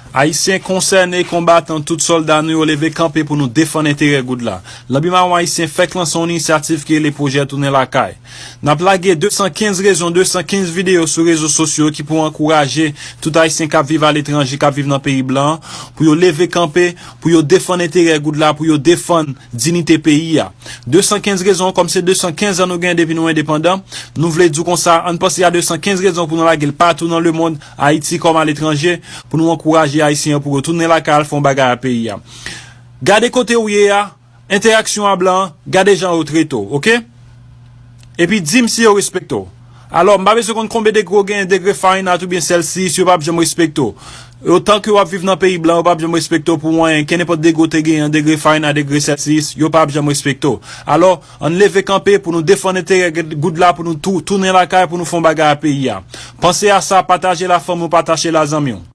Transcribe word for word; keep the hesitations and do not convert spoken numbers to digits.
Ayisyen konsène, konbatan, tout sòlda nou yo leve kanpe pou nou defann enterè goud la. Lanbi Mawon Ayisyen fèk lanse yon inisyativ ki rele Pwojè Tounen Lakay. N ap lage de san kenz rezon, de san kenz videyo sou rezo sosyo ki pou ankouraje tout Ayisyen k ap viv aletranje, k ap viv nan peyi blan, pou yo leve kanpe, pou yo defann enterè goud la, pou yo defann dinite peyi a. De san kenz rezon, kòm se de san kenz an nou gen depi nou endepandan, nou vle di w konsa, ann panse a de san kenz rezon pou nou lage l patou nan lemonn, Ayiti kòm aletranje, pou nou ankouraje Ayisyen yo pou yo tounen lakay al fè yon bagay a peyi a. Gade kote w ye a, entèraksyon a blan, gade jan yo trete w, oke? Epi di m si yo respekte w. Alò, m pa bezwen konn konbyen degre w genyen, degre Fahrenheit oubyen Celsius, yo p ap janm respekte w. Otan ke w ap viv nan peyi blan, yo p ap janm respekte w pou anyen. Kenenpòt degre w te genyen, degre Fahrenheit, degre Celsius, yo p ap janm respekte w. Alò, ann leve kanpe pou nou defann enterè goud la, pou nou tou, tounen lakay, pou nou fè yon bagay a peyi a. Panse a sa, pataje l a fanmi w, pataje l a zanmi w.